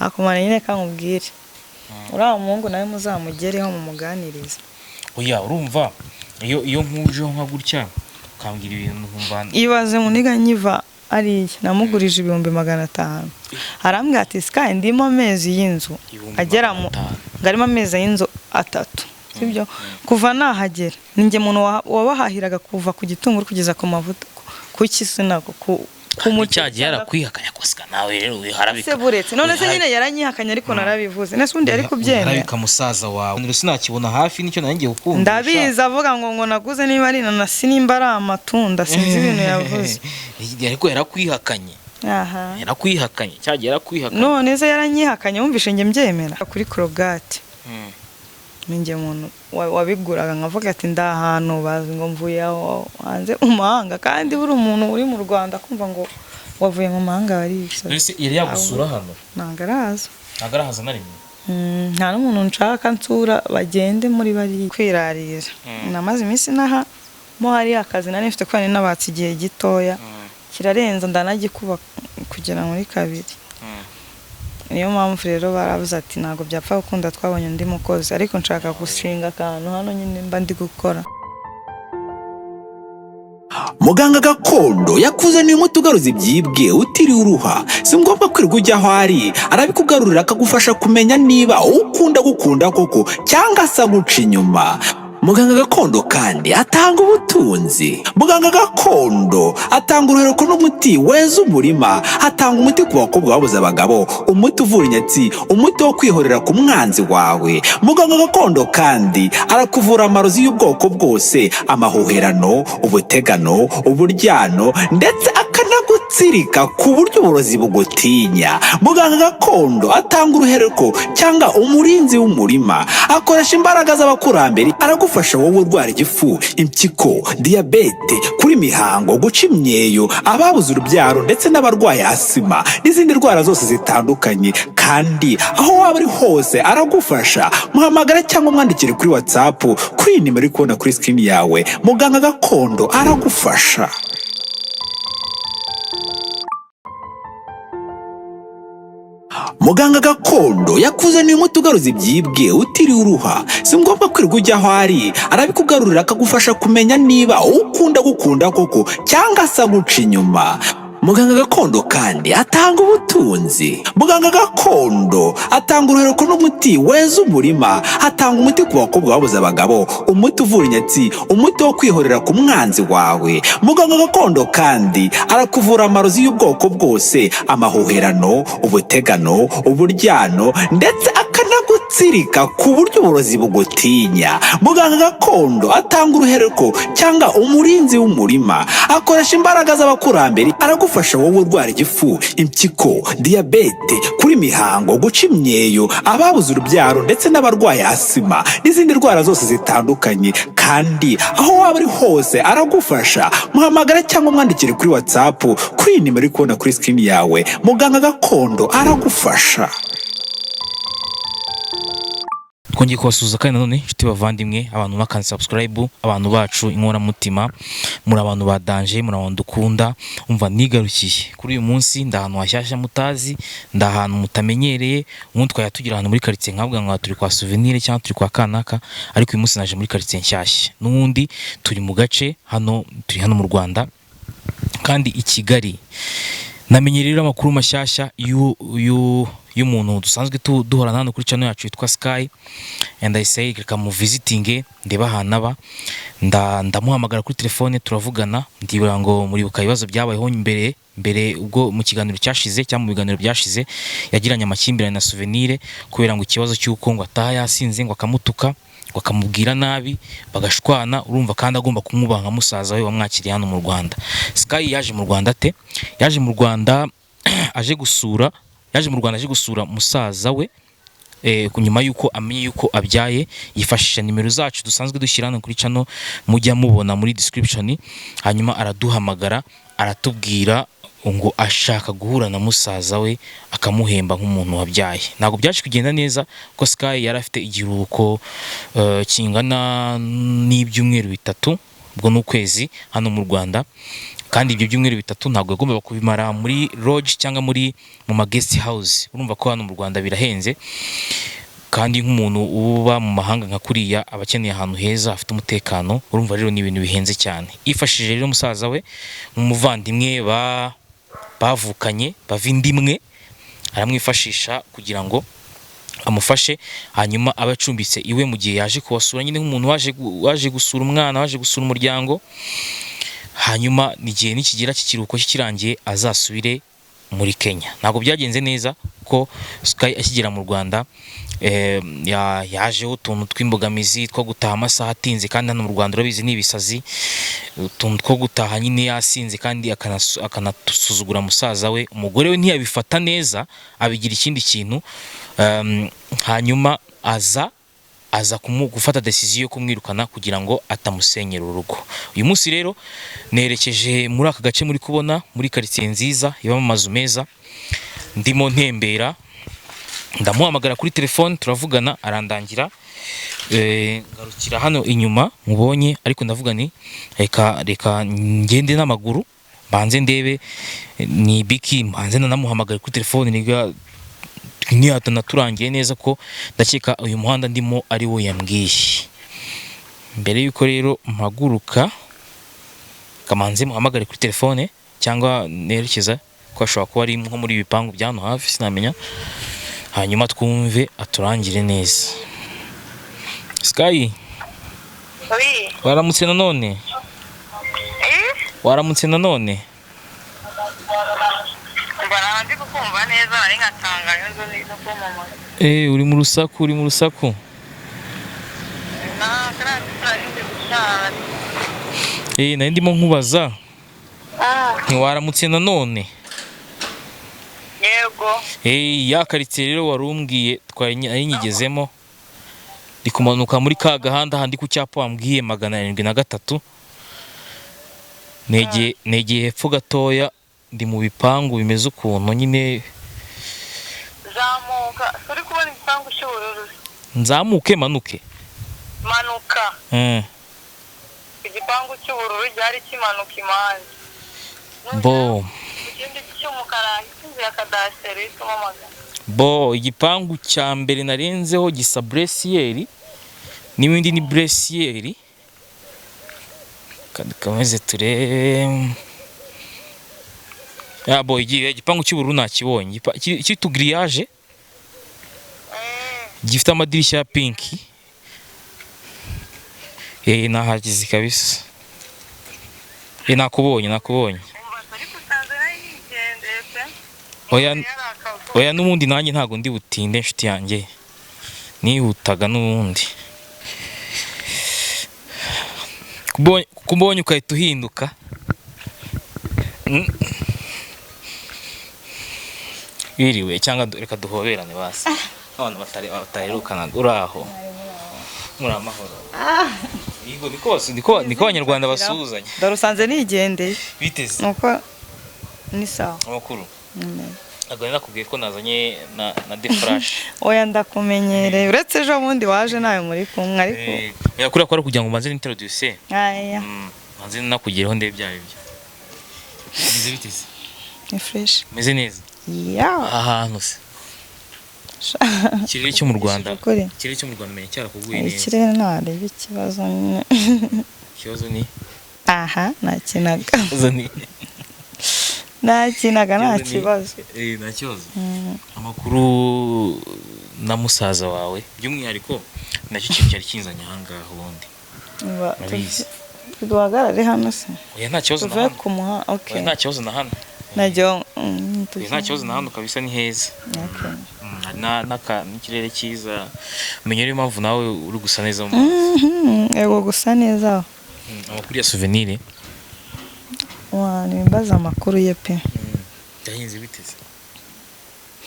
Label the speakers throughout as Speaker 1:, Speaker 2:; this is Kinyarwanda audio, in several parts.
Speaker 1: Hakumara nyine kankubwire, uriya muhungu nawe muzamugereho mumuganirize.
Speaker 2: Oya, urumva iyo nkujeho nka gutya ukambwira ibintu nkumva.
Speaker 1: Ibaze muniga nyiva ariya namugurije 500,000, arambwira ati: "Sky, ndimo amezi y'inzu
Speaker 2: Ibihumbi
Speaker 1: agera mu
Speaker 2: 500.
Speaker 1: Ngo arimo amezi y'inzu 3, sibyo? Kuva nahagera ninjye muntu wabahahiraga kuva ku gitunguru kugeza ku mavuta, ku kisinako, ku muceri.
Speaker 2: Cya gihe yarakwihakanya kosika nawe rero wiharabika.
Speaker 1: Se buretse none se nyine yaranyihakanye, ariko narabivuze. Nese undi yari kubyemera?
Speaker 2: Wiharabika musaza wawe rero sinakibona hafi, nicyo nanjye ngiye kukumvisha.
Speaker 1: Ndabizi, avuga ngo naguze niba ari inanasi, nimba ari amatunda, sinzi ibintu yavuze.
Speaker 2: Ariko yarakwihakanye.
Speaker 1: Aha.
Speaker 2: Yarakwihakanye, cya gihe yarakwihakanye.
Speaker 1: None se yaranyihakanye, wumvishe njye mbyemera kuri Colgate? Ninjye muntu wabiguraga, nkavuga ati ndi ahantu bazi ngo mvuye aho hanze mu mahanga, kandi buri umuntu uri mu Rwanda kumva ngo wavuye mu mahanga barisaza.
Speaker 2: None se yari yagusura hano?
Speaker 1: Ntabwo araza.
Speaker 2: Ntabwo arahaza na rimwe?
Speaker 1: Nta n'umuntu nshaka nsura, bagende muri bari kwirarira. Namaze iminsi inaha mo hari akazi nari mfite kubera nari nabatse igihe gitoya kirarenza, ndanagikuba kugera muri kabiri. Niyo mpamvu rero barabuze ati ntabwo byapfa gukunda, twabonye undi mukozi, ariko nshaka gushinga akantu hano nyine mba ndi gukora.
Speaker 3: Muganga gakondo yakuzaniye umuti ugaruza ibyibwe utiriwe uruha. Si ngombwa kwirirwa ujya aho ari, arabikugarurira akagufasha kumenya niba ukunda gukunda koko cyangwa se aguca inyuma. Muganga gakondo kandi atanga ubutunzi. Muganga gakondo atanga uruhereko n'umuti weza umurima. Atanga umuti ku bakobwa babuze abagabo, umuti uvura inyatsi, umuti wo kwihorera ku mwanzi wawe. Muganga gakondo kandi arakuvura amarozi y'ubwoko bwose, amahuherano, ubutegano, uburyano, ndetse akanagutsirika ku buryo uburozi bugutinya. Muganga gakondo atanga uruhereko cyangwa umurinzi w'umurima, akoresha imbaraga z'abakurambere. Aragufasha wowe urwara igifu, impyiko, diyabete, kuri mihango, guca imyeyo, ababuze urubyaro, ndetse n'abarwaye asima n'izindi ndwara zose zitandukanye. Kandi aho waba uri hose aragufasha. Muhamagara cyangwa umwandikire kuri WhatsApp kuri iyi nimero uri kubona kuri screen yawe. Muganga gakondo aragufasha. Muganga gakondo yakuzaniye umuti ugaruza ibyibwe utiriwe uruha. Si ngombwa kwirirwa ujya aho ari, arabikugarurira akagufasha kumenya niba ukunda gukunda koko cyangwa se aguca inyuma. Muganga gakondo kandi atanga ubutunzi. Muganga gakondo atanga uruhereko n'umuti weza umurima. Atanga umuti ku bakobwa babuze abagabo, umuti uvura inyatsi, umuti wo kwihorera ku mwanzi wawe. Muganga gakondo kandi arakuvura amarozi y'ubwoko bwose, amahuherano, ubutegano, uburyano, ndetse akanagutsirika ku buryo uburozi bugutinya. Muganga gakondo atanga uruhereko cyangwa umurinzi w'umurima, akoresha imbaraga z'abakurambere. Aragufasha wowe urwara igifu, impyiko, diyabete, kuri mihango, guca imyeyo, ababuze urubyaro, ndetse n'abarwaye asima n'izindi ndwara zose zitandukanye. Kandi aho waba uri hose aragufasha. Muhamagara cyangwa umwandikire kuri WhatsApp kuri iyi nimero uri kubona kuri screen yawe. Muganga gakondo aragufasha.
Speaker 2: Twongeye kubasuhuza kandi nanone, inshuti bavandimwe, abantu bakanda subscribe, abantu bacu inkoramutima, muri abantu ba danger, muri abantu dukunda. Umva, nigarukiye kuri uyu munsi, ndi ahantu hashyashya mutazi, ndi ahantu mutamenyereye. Ubundi twajya tugira ahantu muri karitsiye nkavuga ngo turi kwa Souvenir cyangwa turi kwa kanaka, ariko uyu munsi naje muri karitsiye nshyashya. N'ubundi turi mu gace hano, turi hano mu Rwanda kandi i Kigali. Namenye rero amakuru mashyashya y'umuntu dusanzwe duhorana hano kuri channel yacu yitwa Sky, and I say reka mu visiting ndeba ahantu aba. Ndamuhamagara kuri telefone turavugana. Ndibura ngo muribuka ibibazo byabayeho mbere mbere, ubwo mu kiganiro cyashize cyangwa mu biganiro byashize yagiranye amakimbirane na Souvenir kubera ngo ikibazo cy'uko ngo ataha yasinze, ngo akamutuka, ngo akamubwira nabi, bagashwana. Urumva kandi agomba kumwubaha nka musaza we wamwakiriye hano mu Rwanda. Sky yaje mu Rwanda ate? Yaje mu Rwanda aje gusura, yaje mu Rwanda aje gusura musaza we nyuma yuko amenye yuko abyaye. Yifashisha nimero zacu dusanzwe dushyira hano kuri channel, mujya mubona muri description, hanyuma araduhamagara aratubwira ngo ashaka guhura na musaza we akamuhemba nk'umuntu wabyaye. Ntabwo byaje kugenda neza ko Sky yari afite igiruhuko kingana n'ibyumweru 3, ubwo ni ukwezi hano mu Rwanda. Kandi ibyo byumweru 3 ntabwo yagombaga kubimara muri lodge cyangwa mu ma guest house. Urumva ko hano mu Rwanda birahenze, kandi nk'umuntu uba mu mahanga nka kuriya aba akeneye ahantu heza hafite umutekano. Urumva rero ni ibintu bihenze cyane. Yifashishije rero musaza we nk'umuvandimwe bavukanye bava inda imwe, aramwifashisha kugira ngo amufashe, hanyuma abe acumbitse iwe mu gihe yaje kubasura nyine, nk'umuntu waje gusura umwana, waje gusura umuryango. Hanyuma igihe nikigera cy'ikiruhuko kikirangiye azasubire muri Kenya. Ntabwo byagenze neza ko Sky akigera mu Rwanda yajeho utuntu tw'imbogamizi two gutaha amasaha atinze, kandi hano mu Rwanda urabizi ni ibisazi, utuntu two gutaha nyine yasinze, kandi akanasuzugura musaza we. Umugore we ntiyabifata neza, abigira ikindi kintu. Hanyuma aza gufata decision yo kumwirukana kugira ngo atamusenyera urugo. Uyu munsi rero nerekeje muri aka gace muri kubona, muri quartier nziza ibamo amazu meza. Ndimo ntembera, ndamuhamagara kuri telefone, turavugana, arandangira. Ngarukira hano inyuma mubonye, ariko ndavuga ni reka ngende n'amaguru mbanze ndebe ni biki, mbanze nanamuhamagara kuri telefone niga naturangiye neza ko ndakeka uyu muhanda ndimo ari wo yambwiye. Mbere yuko rero mpaguruka, kamanze muhamagare kuri telefone cyangwa nerekeza ko ashobora kuba ari nko muri ibi bipangu bya hano hafi, sinamenya, hanyuma twumve aturangire neza. Sky!
Speaker 4: Oui.
Speaker 2: Waramutse nanone.
Speaker 4: Eh?
Speaker 2: Waramutse nanone.
Speaker 4: Mbona ndi kukumva neza, nari nkatangaye nzo no kumamaza.
Speaker 2: Uri mu rusaku, uri mu rusaku.
Speaker 4: Na kandi ndi gushara.
Speaker 2: Nari ndimo nkubaza.
Speaker 4: Ah,
Speaker 2: ntiwaramutse nanone?
Speaker 4: Yego.
Speaker 2: Ya karitsiye rero wari umbwiye twari nari nyigezemo, ndi kumanuka muri ka gahanda handi ku cyapa wambwiye 703, negeye hepfo gatoya, ndi mu bipangu bimeze ukuntu nyine.
Speaker 4: Zamuka, uri kubona igipangu cy'ubururu.
Speaker 2: Nzamuke manuke?
Speaker 4: Manuka. Igipangu cy'ubururu cyari kimanuka impande.
Speaker 2: Bo.
Speaker 4: Ikindi cy'umukara inzu ya kadasiteri itumamagana.
Speaker 2: Bo, igipangu cya mbere narenzeho gisa bleu ciel, n'ibindi ni bleu ciel. Kameze turebe. Ya bo, igipangu cy'ubururu nakibonye, cy'utugriyaje gifite amadirishya ya pink. Nahageze kabisa. Nakubonye, nakubonye.
Speaker 4: Umva ariko usanze nari nigendeye pe.
Speaker 2: Oya.
Speaker 4: Yari akavuyo.
Speaker 2: Oya, n'ubundi nanjye ntabwo ndi butinde, inshuti yanjye, nihutaga n'ubundi. Kubonye ukahita uhinduka. Wiriwe cyangwa reka duhoberane basi, abantu bataherukanaga. Uraho, muri amahoro? Yego, niko abanyarwanda basuhuzanya.
Speaker 1: Dore usanze nigendeye.
Speaker 2: Biteze.
Speaker 1: Nuko ni sawa.
Speaker 2: Amakuru? Ntabwo nari nakubwiye ko nazanye na de flash.
Speaker 1: Oya, ndakumenyereye, uretse ejo bundi waje nawe muri kumwe, ariko
Speaker 2: Oya, kuriya kwari kugira ngo mbanze nintroduce.
Speaker 1: Aya.
Speaker 2: Mbanze nakugereho ndebe byayo byo. Bimeze biteze?
Speaker 1: Ni fresh.
Speaker 2: Meze neza.
Speaker 1: Ya.
Speaker 2: Aha hantu se? Ikirere cyo mu Rwanda.
Speaker 1: Ukuri.
Speaker 2: Ikirere cyo mu Rwanda menya cyarakuguye neza.
Speaker 1: Ikirere ntareba ikibazo nyine.
Speaker 2: Ikibazo ni
Speaker 1: Aha nakinaga.
Speaker 2: Ikibazo ni
Speaker 1: Nakinaga nta
Speaker 2: Ikibazo ni-
Speaker 1: kibazo.
Speaker 2: Nta kibazo. Amakuru na musaza wawe by'umwihariko, nacyo kintu cyari kinzanye aha ngaha ubundi. Urabizi.
Speaker 1: Duhagarare hano se?
Speaker 2: Oya, nta kibazo na
Speaker 1: Tuve
Speaker 2: hano.
Speaker 1: ku muha, okay.
Speaker 2: Oya, nta kibazo na hano.
Speaker 1: Najyo
Speaker 2: Oya, nta kibazo na hano kabisa, ni heza.
Speaker 1: Okay.
Speaker 2: Hari n'ikirere cyiza. Umenya rero impamvu nawe uri gusa neza mu maso.
Speaker 1: Ego, gusa neza aho.
Speaker 2: Amakuru ya Souvenir?
Speaker 1: Wa, nimbaza amakuru ye pe.
Speaker 2: Byagenze biteze?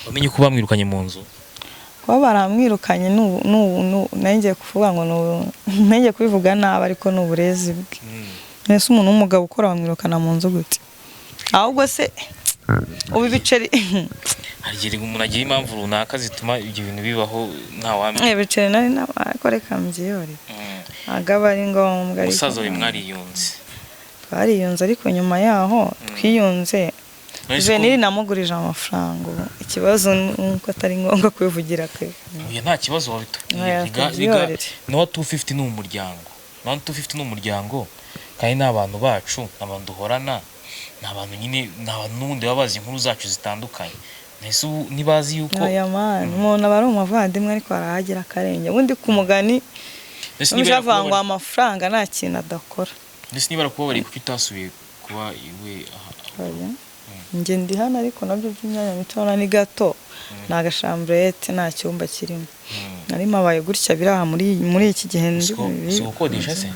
Speaker 2: Wamenye ko bamwirukanye mu nzu?
Speaker 1: Kuba baramwirukanye nari ngiye kuvuga ngo nari ngiye kubivuga nabi, ariko ni uburezi bwe. Mbese umuntu w'umugabo ukora bamwirukana mu nzu gute? Ahubwo se ubu ibiceri
Speaker 2: Hari igihe umuntu agira impamvu runaka zituma ibyo bintu bibaho, ntawamenya.
Speaker 1: Ibiceri nari ariko reka mbyihorere, ntabwo aba ari ngombwa ariko.
Speaker 2: Umusaza wawe mwariyunze?
Speaker 1: Twariyunze, ariko nyuma yaho twiyunze,
Speaker 2: None se
Speaker 1: Veniri namugurije amafaranga. Ubu ikibazo ni uko atari ngombwa kubivugira kwe.
Speaker 2: Oya, nta kibazo, wabitubwiye.
Speaker 1: Oya, tubyihorere.
Speaker 2: Nowa 250 ni umuryango, Nowa 250 ni umuryango, kandi ni abantu bacu, ni abantu duhorana, ni abantu nyine, ni abantu n'ubundi baba bazi inkuru zacu zitandukanye. Ese ubu ntibazi yuko
Speaker 1: Oya man, umuntu aba ari umuvandimwe, ariko arahagera akarenge. Ubundi ku mugani
Speaker 2: Ese niba
Speaker 1: ushaka ngo
Speaker 2: yarakubabariye-
Speaker 1: amafaranga nta kintu adakora.
Speaker 2: Ese niba arakubabariye, kuki utasubiye kuba iwe aha?
Speaker 1: Oya. Njye ndi hano, ariko nabyo by'imyanya mito ni gato, ni agashamburete, nta cyumba kirimo. Nari mabaye gutya biri aha muri iki gihe ndi
Speaker 2: Si gukodesha se?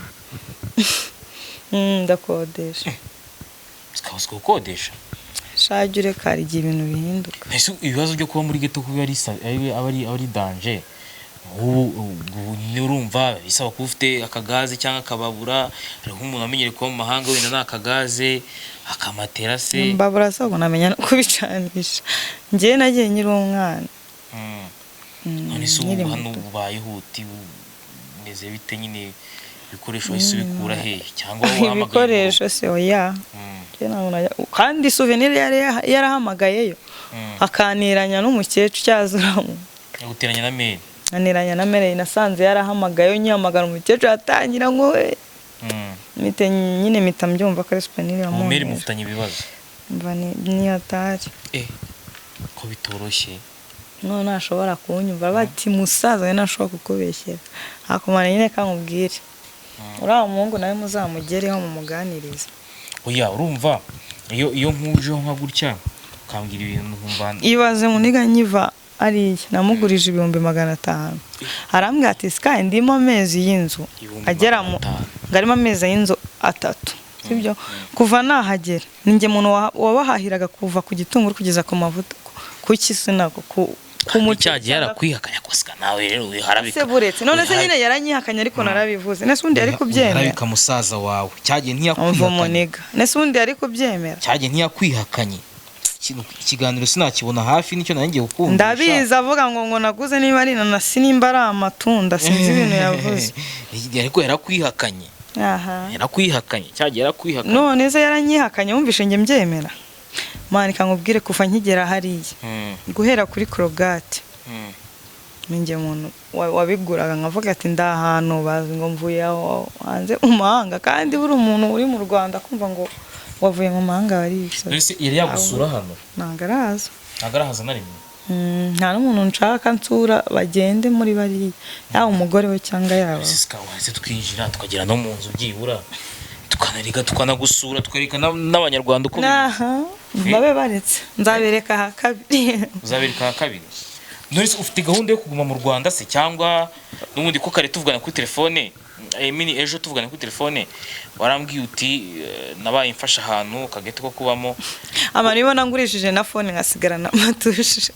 Speaker 1: Ndakodesha.
Speaker 2: Sikaba si gukodesha?
Speaker 1: Shajya ureka, hari igihe ibintu bihinduka.
Speaker 2: Ese ibibazo byo kuba muri ghetto kuba ari aba ari danger? Ubu nyine urumva bisaba kuba ufite akagaze cyangwa akababura. Hari nk'umuntu wamenyereye kuba mu mahanga, wenda ni akagaze, akamatera se.
Speaker 1: Mbabura se, ubwo namenya no kubicanisha. Njyewe nagiye nkiri umwana.
Speaker 2: None se
Speaker 1: Nkiri
Speaker 2: ubu hano
Speaker 1: muto.
Speaker 2: ubayeho uti umeze bite nyine? Ibikoresho wahise ubikura he, cyangwa wowe wahamagaye?
Speaker 1: Ibikoresho se? Oya. Njye ntabwo kandi Souvenir yari yarahamagayeyo, akaniranya n'umukecuru cyazuramu.
Speaker 2: Yaguteranya na meri?
Speaker 1: Aniranya na mere. Nasanze yarahamagayeyo, nyihamagara umukecuru atangira ngo we mite nyine mpita mbyumva ko ari Souvenir
Speaker 2: Mu meri
Speaker 1: yamunteje.
Speaker 2: Mufitanye ibibazo?
Speaker 1: Mva ni hatari.
Speaker 2: Eh, ko bitoroshye.
Speaker 1: None ntashobora kunyumva, bati musaza we ntashobora kukubeshyera, hakumara nyine kamubwire uriya muhungu nawe muzamugereho mumuganirize.
Speaker 2: Oya, urumva iyo nkujeho nka gutya ukambwira ibintu nkumva
Speaker 1: Ibaze muniga, nyiva ariya namugurije 500,000, arambwira ati: "Sky, ndimo amezi y'inzu
Speaker 2: Ibihumbi
Speaker 1: agera mu
Speaker 2: 500.
Speaker 1: Ngo arimo amezi y'inzu 3, sibyo? Kuva nahagera ninjye muntu wabahahiraga, kuva ku gitunguru kugeza ku mavuta, ku sinako ku muceri.
Speaker 2: Cyagiye yarakwihakanya kosika nawe rero wiharabika.
Speaker 1: Se buretse, none se nyine yaranyihakanye, ariko narabivuze, nese undi yari kubyemera?
Speaker 2: Wiharabika musaza wawe, cyagiye
Speaker 1: Umva
Speaker 2: ntiyakwihakanye.
Speaker 1: umuniga, nese undi yari kubyemera?
Speaker 2: Cyagiye ntiyakwihakanye. Ikiganiro sinakibona hafi, nicyo nari ngiye kukumvisha.
Speaker 1: Ndabizi, avuga ngo naguze niba ari inanasi, nimba ari amatunda, sinzi ibintu yavuze.
Speaker 2: Ariko yarakwihakanye.
Speaker 1: Aha.
Speaker 2: Yarakwihakanye, cyagiye yarakwihakanye.
Speaker 1: None se yaranyihakanye, wumvishe njye mbyemera? Manika nkubwire, kuva nkigera hariya, guhera kuri Colgate, ninjye muntu wabiguraga, nkavuga ati ndi ahantu bazi ngo mvuye aho hanze mu mahanga, kandi buri umuntu uri mu Rwanda kumva ngo wavuye mu mahanga wari ibisazi.
Speaker 2: Mbese yari yagusura hano?
Speaker 1: Ntabwo araza.
Speaker 2: Ntabwo arahaza na rimwe?
Speaker 1: Nta n'umuntu nshaka nsura, bagende muri bariya, yaba umugore we cyangwa yaba
Speaker 2: Ese sika wahise twinjira tukagera no mu nzu, byibura tukanareka tukanagusura, tukereka n'abanyarwanda uko bimeze?
Speaker 1: Aha babe baretse, nzabereka aha kabiri.
Speaker 2: Uzabereka aha kabiri. None se ufite gahunda yo kuguma mu Rwanda se, cyangwa n'ubundi ko kare tuvugana kuri telefone, I mean ejo tuvugana kuri telefone, warambwiye uti nabaye mfasha ahantu kagete ko kubamo.
Speaker 1: Abantu ibona ngurishije na phone nkasigarana amatushe,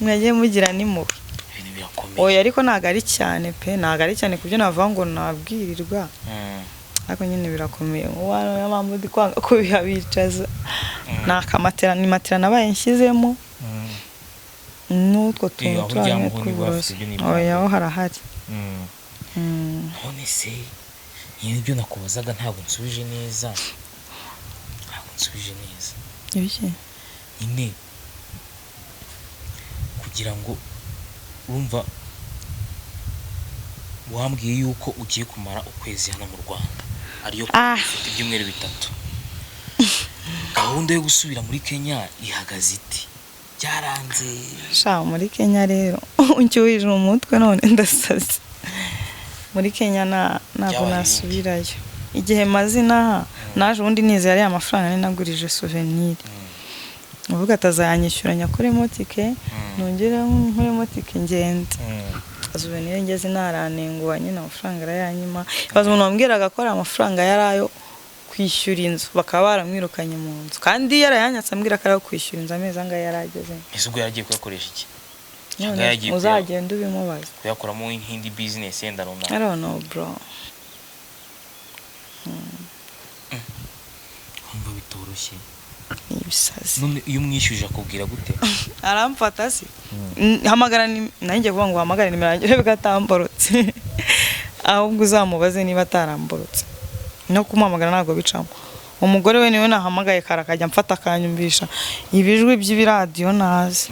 Speaker 1: mwagiye mugira n'impuhwe.
Speaker 2: Ibintu birakomeye.
Speaker 1: Oya, ariko ntabwo ari cyane pe, ntabwo ari cyane ku byo navuga ngo nabwirirwa, ariko nyine birakomeye. Nk'ubu hano niyo mpamvu ndi kwanga kubihabicaza, ni akamatera, ni matera nabaye nshyizemo n'utwo tuntu
Speaker 2: Aho
Speaker 1: twanyu
Speaker 2: uryama ho niba
Speaker 1: tw'uburoso.
Speaker 2: hafite ibyo ni
Speaker 1: Oya, aho harahari.
Speaker 2: None se nyine ibyo nakubazaga ntabwo nsubije neza, ntabwo nsubije neza.
Speaker 1: Ibiki?
Speaker 2: Nyine kugira ngo urumva, wambwiye yuko ugiye kumara ukwezi hano mu Rwanda, ariyo ufite ibyumweru 3. Gahunda yo gusubira muri Kenya ihagaze iti? Byaranze?
Speaker 1: Sha, muri Kenya rero uncyuhije umutwe, none ndasaze. Muri Kenya ntabwo
Speaker 2: Byabaye.
Speaker 1: nasubirayo. Igihe maze inaha, naje ubundi nizeye ariya mafaranga nari nagurije Souvenir, uvuga atazayanyishyura nyakuremo tike, nongere nkuremo tike ngende. Souvenir ngeze naranenguha nyine, amafaranga arayanyima. Baza umuntu wambwiraga ko ari amafaranga yari ayo kwishyura inzu, bakaba baramwirukanye mu nzu, kandi yarayanyatse ambwira ko ari ayo kwishyura inzu amezi angahe yari ageze.
Speaker 2: Ese ubwo yaragiye kuyakoresha iki?
Speaker 1: None
Speaker 2: Cyangwa yaragiye
Speaker 1: uzagenda ubimubaza.
Speaker 2: kuyakoramo nk'indi business yenda runaka?
Speaker 1: I don't know, bro.
Speaker 2: Kumva bitoroshye.
Speaker 1: Ni ibisazi.
Speaker 2: None iyo umwishyuje akubwira gute?
Speaker 1: Aramfata se, hamagara nanjye kuvuga ngo hamagare nimero yanjye urebe ko atamborotse, ahubwo uzamubaze niba ataramborotse. No kumuhamagara ntabwo bicamo. Umugore we niwe nahamagaye kare akajya amfata akanyumvisha ibijwi by'ibiradiyo nazi.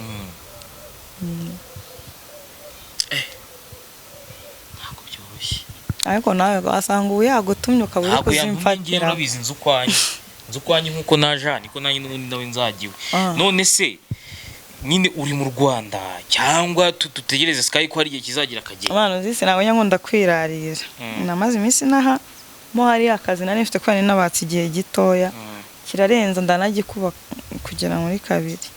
Speaker 2: Ntabwo byoroshye.
Speaker 1: Ariko nawe wasanga ubu yagutumye ukaba uri
Speaker 2: Ntabwo yantumye ngiye.
Speaker 1: kuzimfatira.
Speaker 2: Urabizi nzi ukwanyu, nzi ukwanyu nk'uko naje hano niko nanjye n'ubundi nawe nzagiwe. None se nyine uri mu Rwanda cyangwa dutegereze Sky ko hari igihe kizagira akagera?
Speaker 1: Abana uzi ntabwo njya nkunda kwirarira. Namaze iminsi inaha mo hari akazi nari mfite kubera nabatse igihe gitoya, kirarenza ndanagikuba kugera muri kabiri.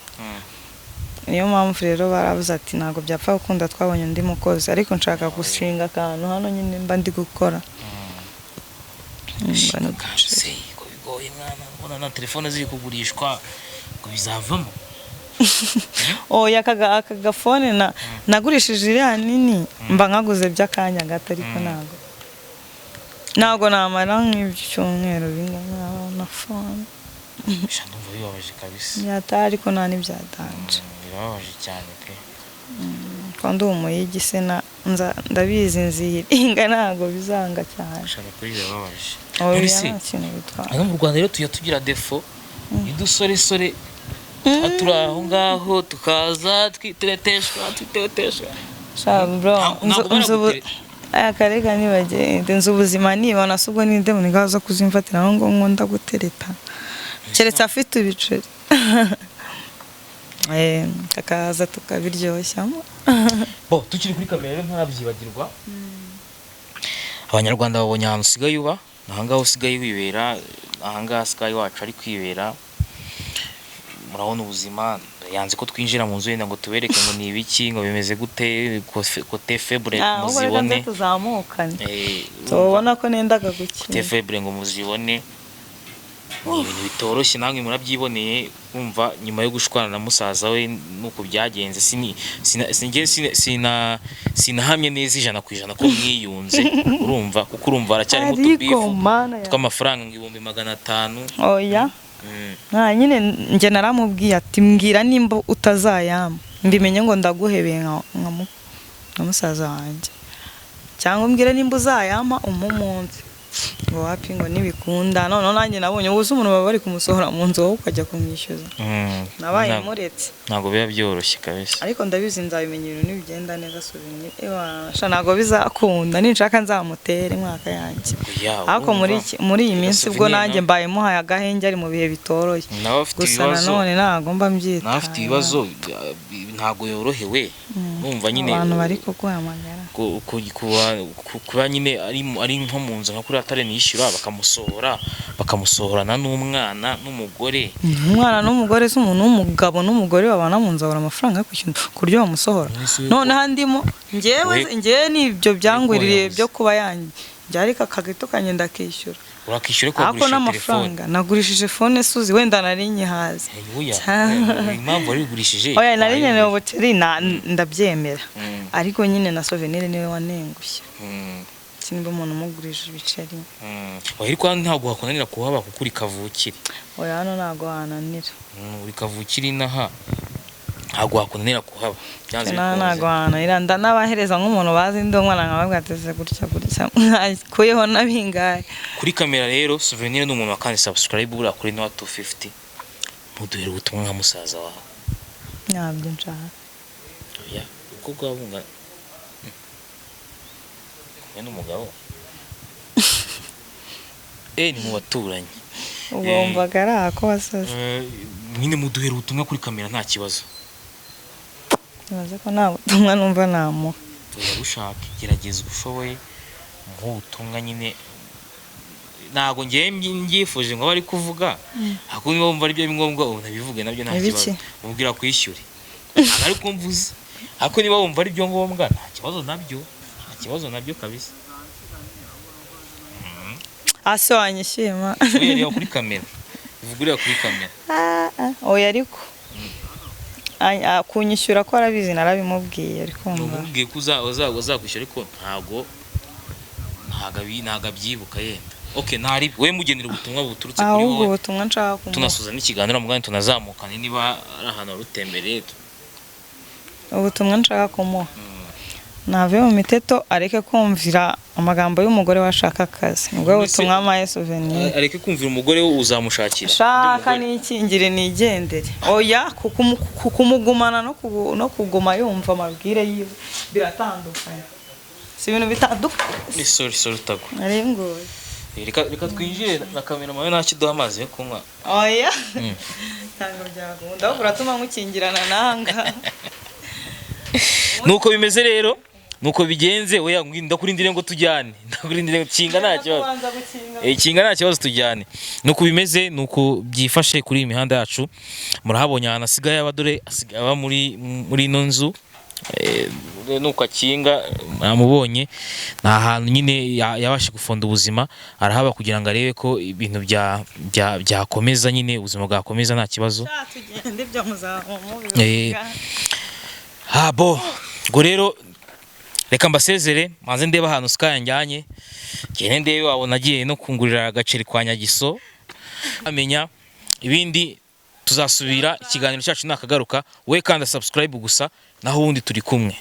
Speaker 1: Niyo mpamvu rero barabuze ati ntabwo byapfa gukunda, twabonye undi mukozi, ariko nshaka gushinga akantu hano nyine mba ndi gukora. Mba n'uduceri.
Speaker 2: Se ko bigoye mwana, ubona na telefone ziri kugurishwa ngo bizavamo?
Speaker 1: Oya, aka gafone nagurishije iriya nini mba nkaguze by'akanya gato, ariko ntabwo namara nk'ibyumweru bingana na phone.
Speaker 2: Sha, ndumva bibabaje kabisa.
Speaker 1: Byataha ariko nta n'ibyadanje.
Speaker 2: Birababaje cyane pe.
Speaker 1: Ko ndi umuyigi se ndabizi nziringa ntabwo bizanga cyane.
Speaker 2: Sha, kuri birababaje.
Speaker 1: Oya,
Speaker 2: None se
Speaker 1: nta kintu bitwara.
Speaker 2: hano mu Rwanda rero tujya tugira défaut idusoresore tuba turi aho ngaho tukaza twitereteshwa twitereteshwa.
Speaker 1: Sha bro,
Speaker 2: Ntabwo
Speaker 1: nzu aya karega nibagende, nzi ubuzima nibona se ubwo ninde muniga zo kuzimfatira aho ngo nkunda gutereta keretse afite ibiceri, kakaza tukabiryoshyamo.
Speaker 2: Bo tukiri kuri kamera rero ntarabyibagirwa, Abanyarwanda babonye ahantu usigaye uba, ahangaha usigaye wibera, ahangaha Sky wacu ari kwibera. Murabona ubuzima, yanze ko twinjira mu nzu yenda ngo tubereke ngo ni ibiki, ngo bimeze gute, côté faible
Speaker 1: Ahubwo reka nze
Speaker 2: muzibone.
Speaker 1: tuzamukane,
Speaker 2: Urumva,
Speaker 1: tubona ko nendaga
Speaker 2: côté
Speaker 1: gukina.
Speaker 2: faible ngo muzibone, ni ibintu bitoroshye, namwe murabyiboneye. Kumva nyuma yo gushwana na musaza we nuko byagenze, sinahamye neza 100% ko mwiyunze, urumva, kuko urumva haracyarimo
Speaker 1: Ariko
Speaker 2: utubifu
Speaker 1: mana ya
Speaker 2: tw'amafaranga ngo 500,000.
Speaker 1: Oya, nta nyine njye naramubwiye ati mbwira nimba utazayama mbimenye ngo ndaguhebeye nka musaza wanjye, cyangwa umbwire nimba uzayampa umpe umunsi, ngo wapi, ngo ntibikunda. Noneho nanjye nabonye ubu se umuntu baba bari kumusohora mu nzu wowe ukajya kumwishyuza? Nabaye muretse.
Speaker 2: Ntabwo biba byoroshye kabisa.
Speaker 1: Ariko ndabizi nzabimenya ibintu nibigenda neza, souvenir ewa sha ntabwo bizakunda, ninshaka nzamutere mwaka yanjye.
Speaker 2: Oya,
Speaker 1: Ariko muri
Speaker 2: urumva,
Speaker 1: muri iyi minsi ubwo
Speaker 2: souvenir
Speaker 1: nanjye mbaye muhaye agahenge, ari mu bihe bitoroshye.
Speaker 2: Nawe afite
Speaker 1: Gusa
Speaker 2: ibibazo.
Speaker 1: nanone ntabwo mba mbyitaye.
Speaker 2: Nawe afite ibibazo, ntabwo yorohewe, numva nyine
Speaker 1: Abantu bari kuguhamagara.
Speaker 2: Kuba nyine ari nko mu nzu nka kuriya atari nishyura, bakamusohora, bakamusohorana n'umwana n'umugore.
Speaker 1: Umwana n'umugore se? Umuntu w'umugabo n'umugore babana mu nzu babura amafaranga yo kwishyura ku buryo bamusohora?
Speaker 2: Mwese
Speaker 1: Noneho andimo njyewe. Njyewe nibyo byangwiririye
Speaker 2: yabuze.
Speaker 1: byo kuba yanjye ariko akagito kanjye ndakishyura.
Speaker 2: Urakishyura ariko
Speaker 1: Ariko
Speaker 2: wagurisha telefone.
Speaker 1: N'amafaranga nagurishije phone suzi wenda nari nyihaze.
Speaker 2: Oya, impamvu warigurishije
Speaker 1: Oya, nari nkeneye
Speaker 2: wayumvise.
Speaker 1: ubuceri ndabyemera, ariko nyine na souvenir niwe wanengushye. Sinimba umuntu umugurishije ibiceri.
Speaker 2: Oya, ariko hano ntabwo hakunanira kuhaba kuko uri kavukire.
Speaker 1: Oya, hano ntabwo hananira.
Speaker 2: Uri kavukire inaha, ntabwo hakunanira kuhaba byanze
Speaker 1: Nta
Speaker 2: bikunze.
Speaker 1: Ntabwo hananira, ndanabahereza nk'umuntu bazi ndi umwana nkababwira ati "Ese gutya gutya mwakuyeho na bingahe?"
Speaker 2: Kuri kamera rero, souvenir ni umuntu wakandi subscribe buriya kuri Noah 250, muduhere ubutumwa nka musaza wawe.
Speaker 1: Ntabyo nshaka.
Speaker 2: Oya, uko bwaba bungana kumwe n'umugabo, ni mu baturanyi.
Speaker 1: Ubwo wumvaga ari ako wasaze.
Speaker 2: Nyine muduhere ubutumwa kuri kamera, nta kibazo.
Speaker 1: Nibaze ko nta butumwa numva namuha.
Speaker 2: Oya, bushake, gerageza uko ushoboye muhe ubutumwa nyine. Ntabwo ngewe mbyifuje ngo abe ari kuvuga, ariko niba wumva ari byo ngombwa unabivuge nabyo nta
Speaker 1: Ibiki?
Speaker 2: kibazo. Umubwira kwishyure, ntabwo ari ko mvuze, ariko niba wumva ari byo ngombwa nta kibazo nabyo, nta kibazo nabyo kabisa.
Speaker 1: Ase wanyishyuye ma?
Speaker 2: Oya, reba kuri kamera, uvuga ureba kuri kamera.
Speaker 1: Ah, ah, oya, ariko kunyishyura ko arabizi, narabimubwiye, ari
Speaker 2: Ni
Speaker 1: kumva.
Speaker 2: Umubwiye ko uzakwishyura, ariko ntabwo abyibuka yenda. Okay, ntari we mugenera ubutumwa buturutse kuri
Speaker 1: Ahubwo
Speaker 2: wowe.
Speaker 1: ubutumwa nshaka kumuha.
Speaker 2: Tunasoza n'ikiganiro mugani, tunazamukane niba ari ahantu wari utembereye.
Speaker 1: Ubutumwa nshaka kumuha. Nave mu miteto, areke kumvira amagambo y'umugore we, ashaka akazi. Nibwo
Speaker 2: None se-
Speaker 1: butumwa mpaye Souvenir.
Speaker 2: Areke kumvira umugore we, uzamushakira
Speaker 1: Shaka
Speaker 2: undi mugore.
Speaker 1: Nikingire nigendere. Oya, kumugumana no kuguma yumva amabwire yiwe biratandukanye, si ibintu bitandukanye.
Speaker 2: Ni sorry, sorry, utagwa.
Speaker 1: Nari ngoye.
Speaker 2: Reka twinjire na kamera mawe, ntacyo duha amazi yo kunywa.
Speaker 1: Oya, ntabwo byakunda, ahubwo uratuma nkukingirana nanga.
Speaker 2: Nuko bimeze rero, nuko bigenze. Oya, ndakurindire ngo tujyane, ndakurindire ngo kinga, nta kibazo.
Speaker 1: Kubanza gukinga.
Speaker 2: Kinga, nta kibazo, tujyane. Nuko bimeze, nuko byifashe kuri iyi mihanda yacu. Murahabonye ahantu asigaye aba, dore asigaye aba muri ino nzu. Nuko akinga, namubonye, ni ahantu nyine yabashe gufonda ubuzima, arahaba kugira ngo arebe ko ibintu byakomeza nyine, ubuzima bwakomeza nta kibazo.
Speaker 1: Sha, tugende, ibyo muzaba mubivuga.
Speaker 2: Ha bo, ngo rero reka mbasezere, manze ndebe ahantu Sky yanjyanye, ngende ndebe wabona agiye no kungurira agaceri kwa Nyagiso, amenya ibindi. Tuzasubira, ikiganiro cyacu nakagaruka. We kanda subscribe gusa, naho ubundi turi kumwe.